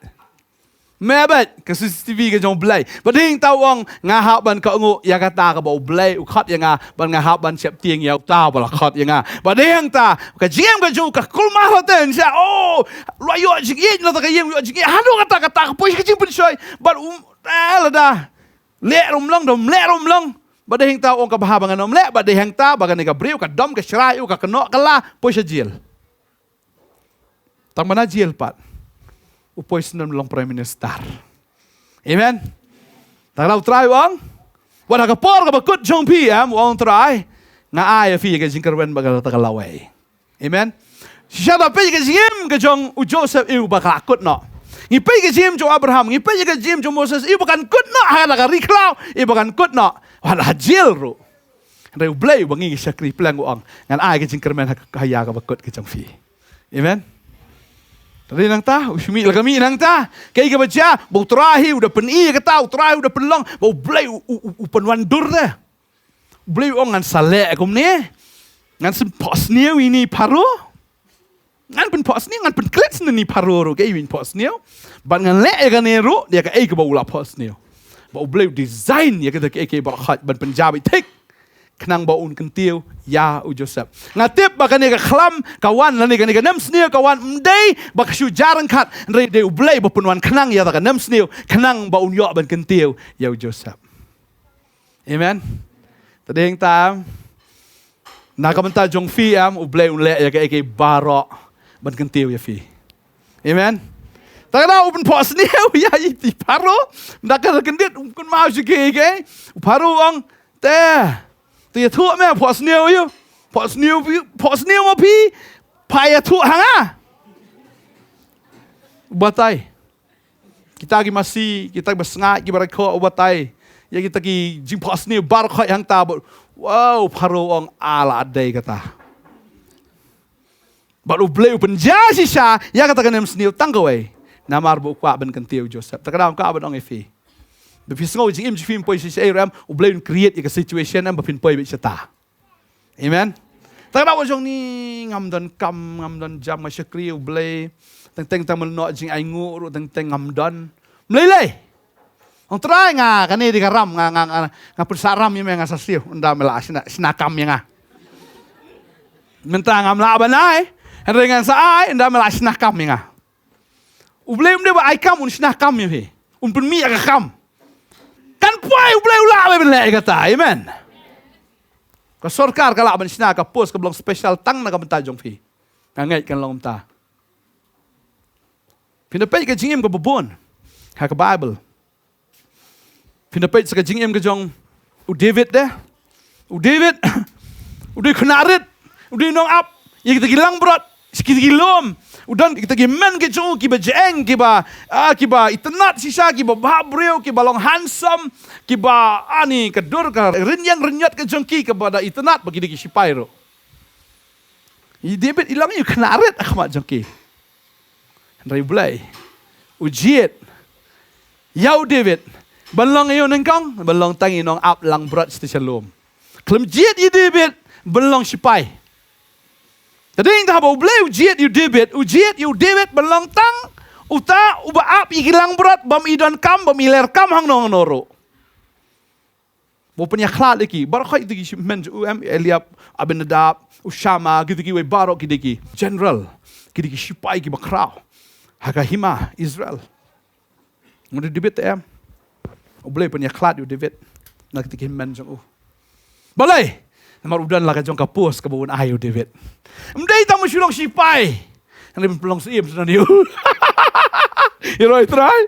Me bad ka C C T V ka jong U Blei. Bad hangta u ong nga hap ban kohnguh ïa kata kaba U Blei u khot ïa nga, bad nga hap ban sheptieng ïa uta uba la khot ïa nga. Bad hangta ka jingim ka jong u ka kulmar hangta, sha, oh, la ïoh jingïeit, la ta ka ïing ïoh jingïeit. Haduh kata, kata ka poi ka jingpynshoi. Bad um, eh, lada leh ruh ym long, da ym leh ruh ym long. Bad hangta u ong kaba haba ngan ym leh, bad hangta ba kane ka briew ka dom ka shrai u, ka kynnoh ka la poi sha jel. Tang ba na jel pat u poi snem long Prime Minister. Amen. Tang la u Trai u ong, wat ha ka por kaba kut jong phi, em, u ong Trai, nga ai ïa phi ka jingkyrmen bad kata ka lawei. Amen. Shisha da peit ka jingim ka jong u Joseph, ïoh ba ka la kut noh. Ngi peit ka jingim jong Abraham, ngi peit ka jingim jong Moses, ïoh ba kan kut noh ha la ka ri khlaw, ïoh ba kan kut noh ha la jel ruh. Hynrei U Blei uba ngi shakri pleng u ong, ngan ai ka jingkyrmen ha ka, ha ïa kaba kut ka jong phi. Amen. Te dei nangta u shu mih la ka mih nangta. Kaei kaba jia, ba U Trai hi u da pyni ïa kata, U Trai u da pynlong, ba U Blei u, u, u, u pynwandur de. U Blei u ong ngan sa leh kumne. Ngan sa pynphohsniew ïa ine i Pharaoh. Ngan pynphohsniew, ngan pynklet sniew ïa ine i Pharaoh ruh, kaei ban phohsniew. Bad ngan leh ïa kane ruh da kaei kaba u la phohsniew. Ba U Blei u design ïa kita kiei kiei baroh ban pynjah beit thik, khnang ba un kyntiew ïa u Joseph. Nga tip ba kane ka khlam ka wan, lane kane ka nemsniew ka wan, ym dei ba ka shu jia ryngkat, hynrei dei U Blei ba pynwan khnang ïa kata ka nemsniew, khnang ba un ïoh ban kyntiew ïa u Joseph. Amen. Te dei hangta, na ka bynta jong phi, em, U Blei un leh ïa kaei kaei baroh ban kyntiew ïa phi. Amen. Te ka daw u pynphohsniew ïa i Pharaoh, na ka kyndit um kynmaw shuh kaei kaei. U Pharaoh u ong, te, te ïathuh me, phohsniew ïa u. Phohsniew phi, phohsniew mo phi, pha ïathuh ha nga. Batai. Kita ki masi, kita ki basngaid, ki barai khoh, u batai ïa kita ki jingphohsniew baroh khoit hangta bad, wow, Pharaoh u ong, a la dei kata. Bad U Blei u pynjia shisha ïa kata ka nemsniew tang kawei, namar ba u kwah ban kyntiew Joseph. Te ka daw ka ban ong ïa phi, ba phi sngew jingim jong phi ym poi shisha ei ruh, em, U Blei un create ïa ka situation, em, ba phin poi beit shata. Amen. Tang da wat jong ni ngam don kam, ngam don jam, nga shakri U Blei. Teng teng tang mynno jingainguh ruh teng teng ngam don. Ym lei lei. Ong Trai, nga kane dei ka ram, nga, nga, nga, nga pynsa ram ïa me, nga sa siew. Ynda me la shna, shna kam ïa nga. Mynta ngam lah ban ai. Hynrei ngan sa ai, ynda me la shna kam ïa nga. U Blei um dei ba ai kam un shna kam ïa phi. Un pynmih ïa ka kam. Kan poi U Blei u lah ban leh ïa kata. Amen. Ka sorkar ka lah ban shna ka post kaba long special tang na ka bynta jong phi. Nga ngeit kan long kumta. Phin da peit ka jingim kaba bun ha ka Bible. Phin da peit sa ka jingim ka jong u David de. U David u dei khynnah rit, u dei nongap ïa kita ki langbrot, kita ki lum. U don kita ki hynmen ki jong u kiba jylliew, kiba, ah, kiba itynnad shisha, kiba bhabriew, kiba long handsome, kiba, ani, ka dur ka rynïeng rynïot ka jong ki kaba da itynnad ba ki dei ki shipai ruh. I David i long ïa u khynnah rit ha khmat jong ki. Hynrei U Blei u jied ïa u David ban long ïa u nyngkong, ban long tang ïa u nongap langbrot shisha sha lum. Khlem jied ïa u David ban long shipai. Te dei tang ba U Blei u jied ïa u David, u jied ïa u David ban long tang uta uba ap ïa ki langbrot, bym i donkam, bym i ler kam hangno hangno ruh. Ba u pynïakhlad ïa ki. Baroh khoit ïa ki hynmen jong u em, Eliab, Abinadab, u Shama, kita kiwei baroh ki dei ki general, ki dei ki shipai kiba khraw ha ka hima Israel. Ngan dei David te em. U Blei u pynïakhlad ïa u David na kita ki hynmen jong u. Balei? Namar u don la ka jong ka post kaba un ai ïa u David. Ym dei tang ba u shu long shipai. Hynrei ban pynlong syiem shuh na u. Ïaroh ïa u Trai.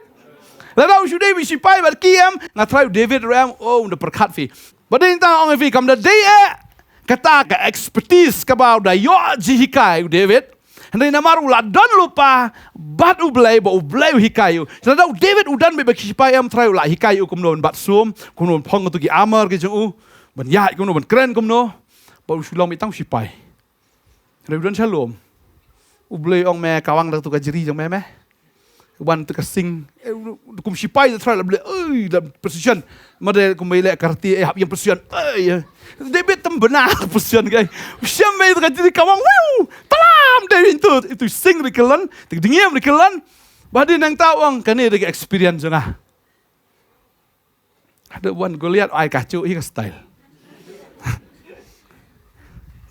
Lada u shu dei ba shipai bad ki em, nga tharai u David ruh em, oh, un da pyrkhat phi. Ba dei tang ong ïa phi kam da dei eh kata ka expertise kaba u da ïoh jinghikai u David. Hynrei namar u la don lypa bad U Blei, ba U Blei u hikai u. Lada u David u don beit ba ki shipai em, tharai u la hikai u kumno ban bat sum, kumno ban phong katu ki armor ki jong u, ban ïaid kumno, ban kren kumno. Ba u shu long beit tang u shipai. Hynrei u don sha lum. U Blei ong me, ka wan da katu ka jri jong me me. Wan tu ka sing. Eh, u, u, kum shipai da trai la Blei. Oi, da position. Ma dei kum bai leh karate, eh, hap ïeng position. Oi, eh. David tam bana position kai. U shem me tu ka jri ka wan. Wiu! Talam dei tu. Itu sing ri kyllon. Tu dingim ri kyllon. Ba dei nangta ong kane dei ka experience jong nga. Haduh wan Goliath ai ka chuh hi ka style.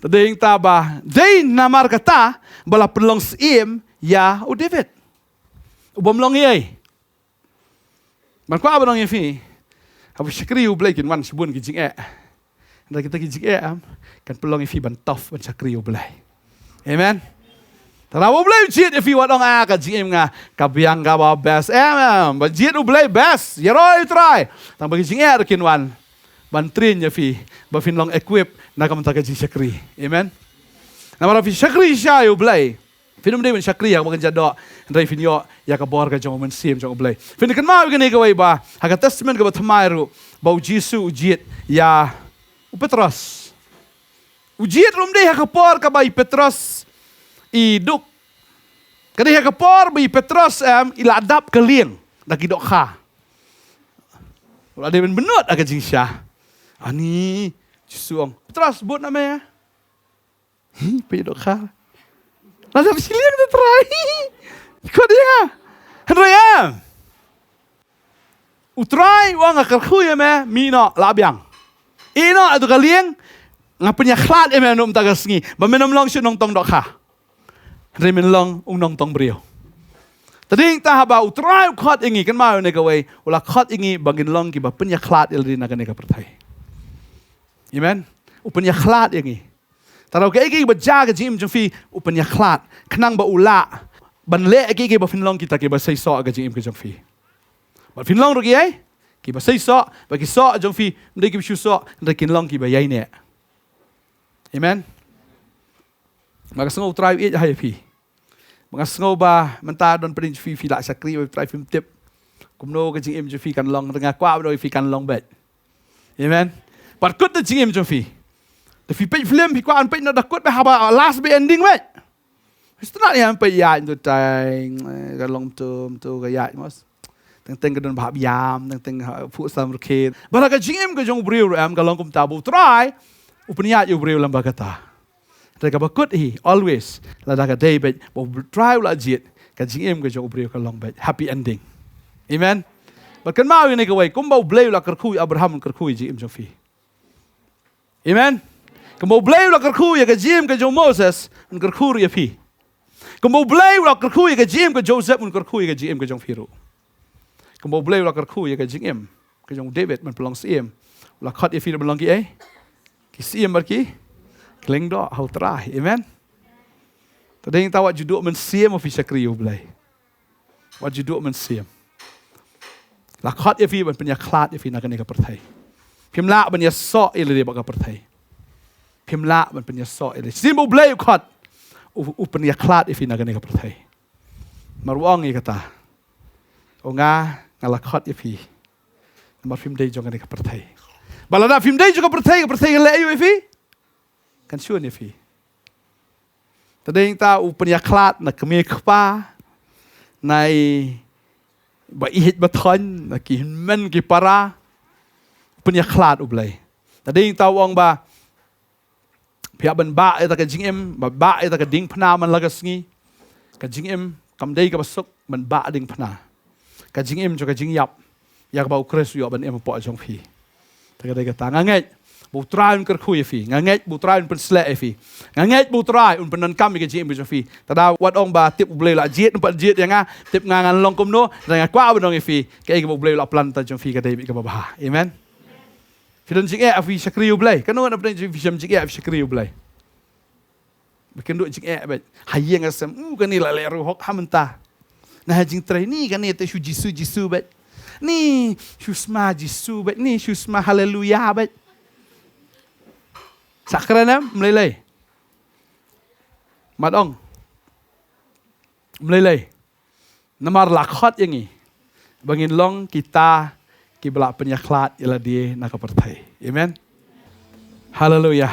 Te dei nangta ba dei namar kata ba la pynlong syiem ïa u David. U bym long ei. Ban kwah ban ong ïa phi, haba shakri U Blei kin wan shibun ki jingeh. Hynrei kita ki jingeh em kan pynlong ïa phi ban tough ban shakri U Blei. Amen. Te lada U Blei u jied ïa phi, wat ong ah ka jingim nga ka biang kaba best. Em, em, ba jied U Blei best. Ïaroh ïa u Trai. Tang ba ki jingeh ruh kin wan ban train ïa phi ba phin long equip na ka bynta ka jingshakri. Amen. Namar phi shakri shisha ïa U Blei, phin ym dei ban shakri ïa kaba kynja doh, hynrei phin ïoh ïa ka bor ka jong U Mynsiem jong U Blei. Phin kynmaw ïa kane kawei ba ha ka Testament kaba thymmai ruh ba U Jisu u jied ïa u Petros. U jied ruh ym dei ha ka por kaba i Petros i duk. Ka dei ha ka por ba i Petros em i la dap ka lieng da ki dohkha. U la dei ban bynnud ha ka jingshisha. Ani Jisu ong, Petros, bud na me. Hi, peit dohkha. La dap shiliang da Trai. Khot ïa nga. Hynrei em, u Trai u ong nga kyrkhu ïa me, mih noh, la biang. Ïeh noh ha tu ka lieng, nga pynïakhlad ïa me na mynta ka sngi ba men ym long shuh nongtong dohkha, hynrei men long u nongtong briew. Te dei nangta haba u Trai u khot ïa ngi, kynmaw ïa kane kawei, u la khot ïa ngi ba ngin long kiba pynïakhlad ïa lade na kane ka pyrthei. Amen. U pynïakhlad ïa ngi. Tang kaei kaei ba jia ha ka jingim jong phi, u pynïakhlad khnang ba u lah ban leh kaei kaei ba phin long kita kiba seisoh ha ka jingim ka jong phi. Bad phin long ruh kiei kiba seisoh, ba ki soh jong phi ym dei kiba shu soh, hynrei kin long kiba ïaineh. Amen. Ba nga sngew u Trai u ïeit ha ïa phi. Ba nga sngew ba mynta don pdeng jong phi, phi la shakri, ba u Trai phim tip kumno ka jingim jong phi kan long, hynrei nga kwah ba u Trai phi kan long beit. Amen. Pat kut da jingim jong phi. Da phi peit film phi kwah ban peit noh da kut beit, haba last beit ending beit. Phi sngewtynnat ïa peit ïaid tu tai, eh, ka long tum tu ka ïaid mos. Teng teng ka don ba hap ïam, teng teng ha phuh sam rkhet. Ba la ka jingim ka jong u briew ruh em ka long kumta, ba u Trai u pynïaid ïa u briew lem bad kata. Te kaba kut hi always, lada ka dei beit ba u Trai u la jied, ka jingim ka jong u briew ka long beit happy ending. Amen. Bad kynmaw ïa kane kawei, kumba u Blei u la kyrkhu ïa Abraham, un kyrkhu ïa ka jingim jong phi. Amen. Kumba u Blei u la kyrkhu ïa ka jingim ka jong u Moses, un kyrkhu ruh ïa phi. Kumba U Blei u la kyrkhu ïa ka jingim ka Joseph, un kyrkhu ïa ka jingim ka jong phi ruh. Kumba U Blei u la kyrkhu ïa ka jingim ka jong u David ban pynlong syiem, u la khot ïa phi ban long ki ei? Ki syiem bad ki lyngdoh ha U Trai. Amen. Te dei nangta wat ju duh mynsiem phi shakri U Blei. Wat ju duh mynsiem. La khot ïa phi ban pynïakhlad ïa phi na kane ka pyrthei. Phim lah ban ïasoh ïa lade bad ka pyrthei. Phim lah ban pynïasoh ïa lade. Shisien ba U Blei u khot, u, u pynïakhlad ïa phi na kane ka pyrthei. Namar u ong ïa kata, u ong, nga la khot ïa phi. Namar phim dei jong kane ka pyrthei. Ba lada phim dei jong ka pyrthei, ka pyrthei kan leh aïu ïa phi? Kan shun ïa phi. Te dei nangta u pynïakhlad na kmie kpa, na i ba ïeit ba thoiñ, na ki hynmen ki para. U pynïakhlad U Blei. Te dei nangta u ong ba phi hap ban bah ïa kata ka jingim, ba bah ïa kata ka diengphna man la ka sngi. Ka jingim kam dei kaba suk ban bah diengphna. Ka jingim jong ka jingïap ïa kaba U Khrist u ïoh ban im hapoh jong phi. Te ka dei kata, nga ngeit ba U Trai un kyrkhu ïa phi. Nga ngeit ba U Trai un pynshlur ïa phi. Nga ngeit ba U Trai un pyndonkam ïa ka jingim ka jong phi. Te da wat ong ba tip U Blei u la jied, um pat jied ïa nga, tip nga ngan long kumno. Te nga kwah ban ong ïa phi, kaei kaba U Blei u la plan ha jong phi ka dei beit kaba bha. Amen. Phi don jingeh phi shakri U Blei. Kano kano phi don jingeh phi shakri U Blei. Ba kin duh jingeh beit. Ha ïing ha sem, u kane la leh ruh hok ha mynta. Na ha jingtrei ni kane te shu Jisu Jisu beit. Ni shu sma Jisu beit, ni shu sma haleluya beit. Sa kren em, ym lei lei. Mat ong. Ym lei lei. Namar la khot ïa ngi ba ngin long kita kiba la pynïakhlad ïa lade na ka pyrthei. Amen. Haleluya.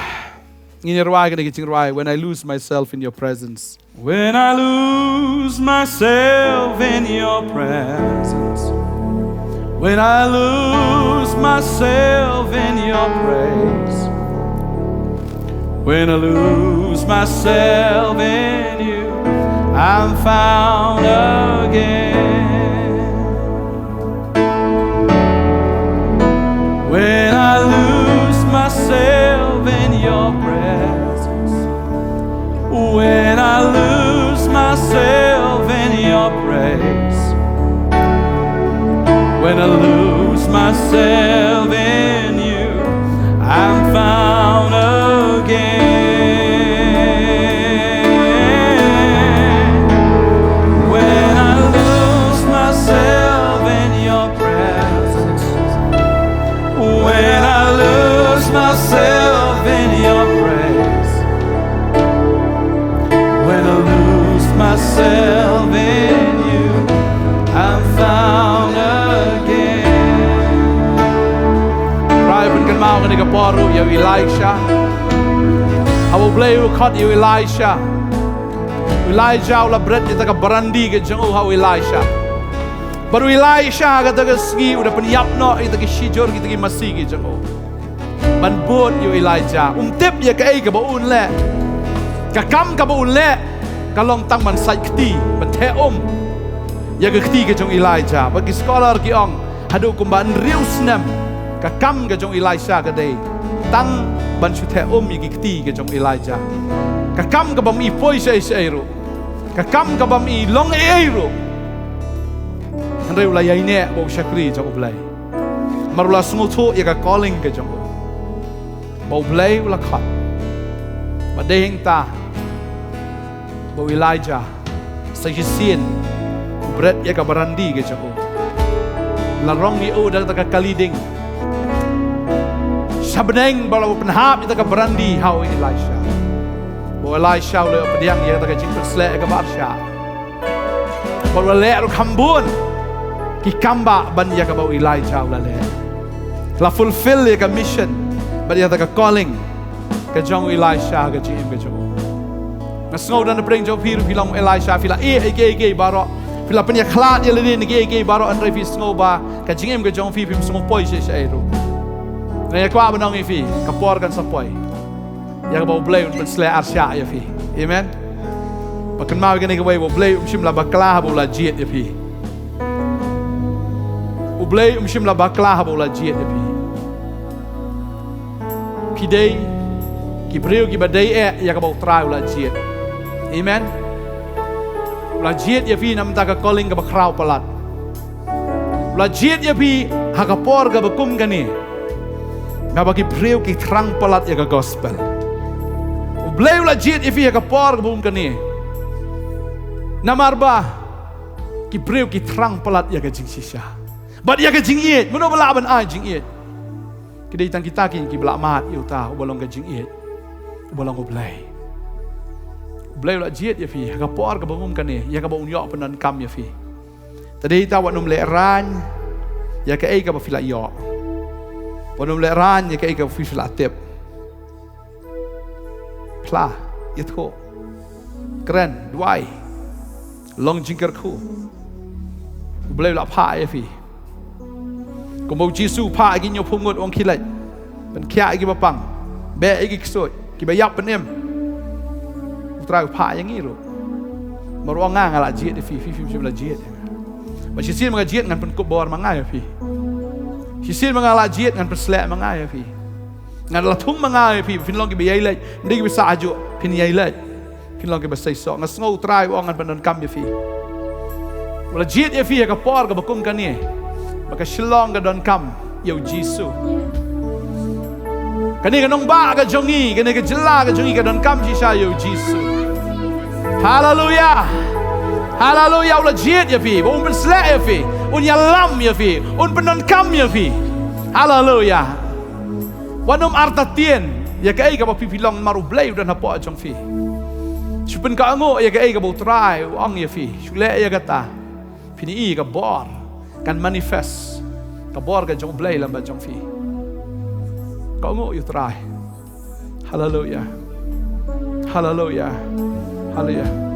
Ngin ïa rwai kane ka jingrwai, When I Lose Myself in Your Presence. When I lose myself in your presence. When I lose myself in your praise. When I lose myself in you, I'm found again. When I lose myself in your presence, when I lose myself in your praise, when I lose myself in you, I'm found again. When I lose myself in your presence, when I lose myself in your praise, when I lose myself in you, I'm found again. Trai pynkynmaw kane ka por ruh ïa u Elisha. Haba U Blei u khot ïa u Elisha, u Elijah u la bret ïa kata ka barandi ka jong u ha u Elisha. Bad u Elisha kata ka sngi u da pynïap noh ïa kita ki shijur, kita ki masi ki jong u ban bud ïa u Elijah. Um tip ïa kaei kaba un leh. Ka kam kaba un leh ka long tang ban sait kti, ban theh um ïa ka kti ka jong u Elijah. Bad ki scholar ki ong haduh kumba hynriew snem ka kam ka jong u Elisha ka dei tang ban shu theh um ïa ki kti ka jong u Elijah. Ka kam kabym i poi shaei shaei ruh, ka kam kabym i long ei ei ruh. Hynrei u la ïaineh bad u shakri jong U Blei. Namar u la sngewthuh ïa ka calling ka jong u, ba U Blei u la khot. Bad dei hangta ba u Elijah sa shisien u bret ïa ka barandi ka jong u. La rong ïa u da kata ka kali ding sha bneng, ba la pynhap ïa kata ka barandi ha u Elisha. Ba u Elisha u la ïoh pdiang ïa kata ka jingpynshlur ïa kaba arshah. Bad u la leh ruh kham bun ki kam bah ban ïa kaba u Elijah u la leh. La fulfill ïa ka mission bad ïa kata ka calling ka jong u Elisha ha ka jingim ka jong u. Nga sngew da na pdeng jong phi ruh phi long Elisha, phi la ïeh ïa kiei kiei baroh, phi la pynïakhlad ïa lade na kiei kiei baroh, hynrei phi sngew ba ka jingim ka jong phi phim sngew poi shaei shaei ruh. Nga ïa kwah ban ong ïa phi, ka por kan sa poi ïa kaba U Blei un pynsleh arshah ïa phi. Amen. Ba kynmaw ïa kane kawei, ba U Blei um shym la bakla haba u la jied ïa phi. U Blei um shym la bakla haba u la jied ïa phi. Phi dei ki briew kiba dei eh ïa kaba U Trai u la jied. Amen. U la jied ïa phi namar ka calling kaba khraw palat. U la jied ïa phi ha ka por kaba kum kane, naba ki briew ki thrang palat ïa ka gospel. U Blei u la jied ïa phi ha ka por kaba kum kane, namar ba ki briew ki thrang palat ïa ka jingshisha bad ïa ka jingïeit. Mano ba lah ban ai jingïeit? Ki dei tang kita ki, kiba la mad ïa uta uba long ka jingïeit, uba long U Blei. U Blei u la jied ïa phi ha ka por kaba kum kane, ïa kaba un ïoh pyndonkam ïa phi. Te dei ta wat nym lehraiñ ïa kaei kaba phi la ïoh, wat nym lehraiñ ïa kaei kaba phi la tip. Phla, ïathuh, kren, duwai, long jingkyrkhu. U Blei u la phah ïa phi. Kumba U Jisu u phah ïa ki hynñiewphew ngut, u ong, khie leit, pynkhiah ïa kiba pang, beh ïa ki ksuid, kiba ïap, pynim. U Trai u phah ïa ngi ruh. Namar u ong, nga, nga la jied ïa phi, phi phim shym la jied ïa nga. Bad shisien ba nga jied, ngan pynkup bor ma nga ïa phi. Shisien ba nga la jied, ngan pynsleh ma nga ïa phi. Ngan la thung ma nga ïa phi, phin long kiba ïai leit, ym dei kiba sah hajuh, phin ïai leit, phin long kiba seisoh. Nga sngew U Trai u ong ngan pyndonkam ïa phi. U la jied ïa phi ha ka por kaba kum kane, ba ka Shillong ka donkam ïa U Jisu. Kane ka nongbah ka jong ngi, kane ka jylla ka jong ngi ka donkam shisha ïa U Jisu. Haleluya. Haleluya. U la jied ïa phi ba un pynsleh ïa phi, un ïalam ïa phi, un pyndonkam ïa phi. Haleluya. Wat nym artatien ïa kaei kaba phi, phi long, namar U Blei u don hapoh jong phi. Shu pynkohnguh ïa kaei kaba U Trai u ong ïa phi. Shu leh ïa kata, phin ïohi ka bor kan manifest, ka bor ka jong U Blei lem bad jong phi. Kohnguh ïa U Trai. Haleluya. Haleluya. Haleluya.